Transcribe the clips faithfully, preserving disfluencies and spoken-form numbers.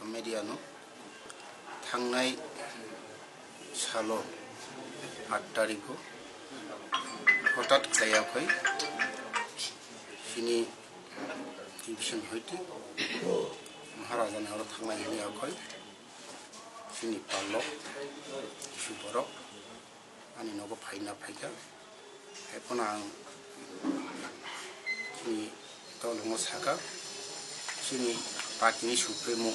Media no thangnai salo aat tarikh o hotat khlaiya khoi chini division hoite Maharaja ni oro thangnai hwnwi akhoi chini pallok kisu borok ani nogo phaina phaikha. Haiphano ang chini tolongo saka, chini party ni supremo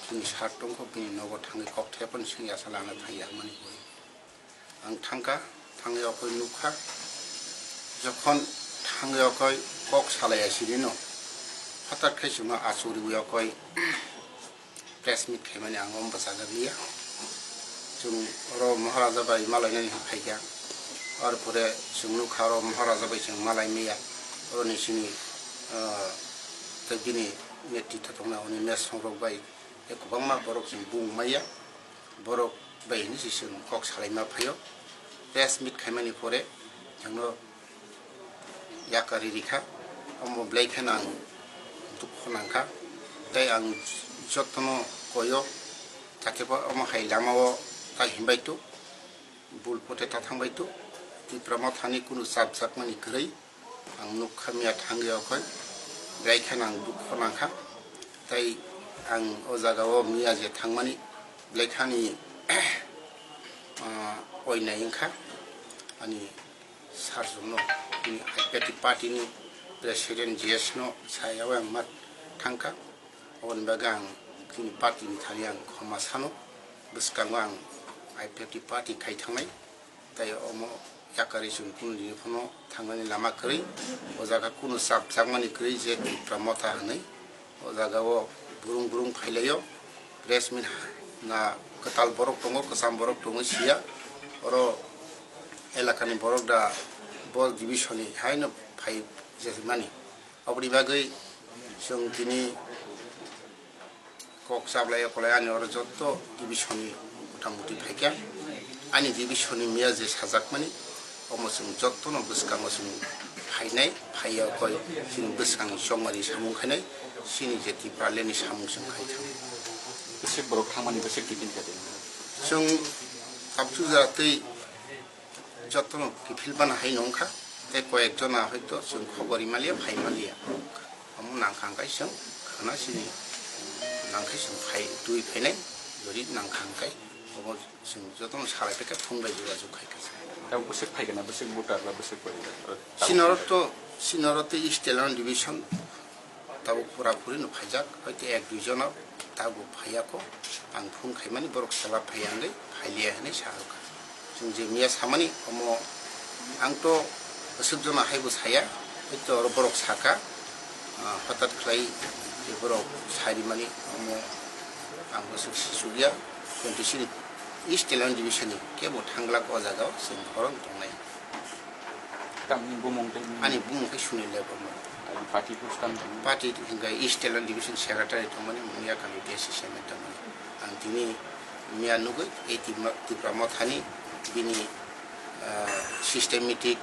chini sir tongkho, bini nogo thangwi kok thepon sengya sala ano thangya hwnmani bui. Ang thangkha, thangwi okoi nukha, jokhon thangwi okoi kok salaiya sinino, hothat khai chwngno achugwi okoi press meet khaimani ang omo bwchajak liya. Chwng oro Maharaja bai malainani hwn phaikha. Ar pore chwng nukha oro Maharaja bai chwng malai maya. Oroni chini, ah, tei bini netritw tongnai oni mesong rok bai tei kwbangma borok chwng bung maya. Borok bai hwnwi se chwng kok salaima phaio. Press meet khaimani pore chwngno yakarwi rikha, omo belai kheno ang dukhu nangkha. Tei ang jotono koyo, jatepa omo hai lamao ta hinbai tuk, bul pote ta thangbai tuk, Tipra Mothani kunu chapjakmani kwrwi ang nukha miya thangwi okhoi, belai kheno ang dukhu nangkha. Tei ang o jagao miya je thangmani belai khani, ah, oinai wngkha ani sir chwngno, bini I P F T party ni president G S no sayawi ang ma thangkha. Oboni bagwi ang chini party ni thani ang khoma sano, bwskango ang I P F T party khai thangnai. Tei omo yakarwi chwng kunu dini phano thangnani lama kwrwi, o jaga kunu chapjakmani kwrwi je Tipra Motha hwnwi. O jaga o burung burung phailaio, press meet na kwtal borok tongo, kwcham borok tongo siya. Oro elakani borok da bo division ni haino phai jemani. Oboni bagwi chwng tini kok chablai okolai ani oro jotto division ni mota moti phaikha. Ani division ni miya je sajakmani, omo chwng jottono bwskango chwng phainai, phaiya koi chini bwskangni chongmani samung khainai, chini je Tipraland ni samung chwng khai thang. Bwswk borok thangmani bwswk kiphil kha de? Chwng tabuk jora tei jottono kiphil bana hai nongkha, tei koyek jona hoito chwng khobor rimaliya, phaimalia. Omo nangkha hwnkhe chwng khwna sini nangkhe chwng phai twi phainai, jodi nangkha hwnkhe obo chwng jotono salai phaikha phone bai jogajog khai kha. Tabuk bwswk phai kha na, bwswk voter ba bwswk koi? Chini oro to, chini oro to East Telang Division tabuk pura puri no phaijak, hoito ek dui jona tabuk phaiya kho. Ang phone khaimani borok sela phaiya hwnwi, phailiya hwnwi sa rwkha. Chwng je miya samani omo ang to bwswk jona haibo saya, hoito oro borok saka, ah, hothat khlai je borok sarimani omo ang bwswk sisukya, kintu chini East Telang Division ni kebo thanglak o jaga o chwng bohrok tongnai. Tamni bumung tei ani bumung khe Sunil Debbarma. Ani party buskang tong? Party hwnkhe East Telang Division Secretary tongmani mung ya kami D C chairman tongmani. Ang tini miya nugwi ei Tipra, Tipra Mothani bini, ah, systematic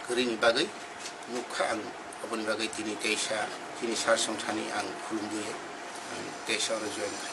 kwrwini bagwi nukha ang, oboni bagwi tini teisa chini sir songthani ang khulumwi ang teisa oro join kha.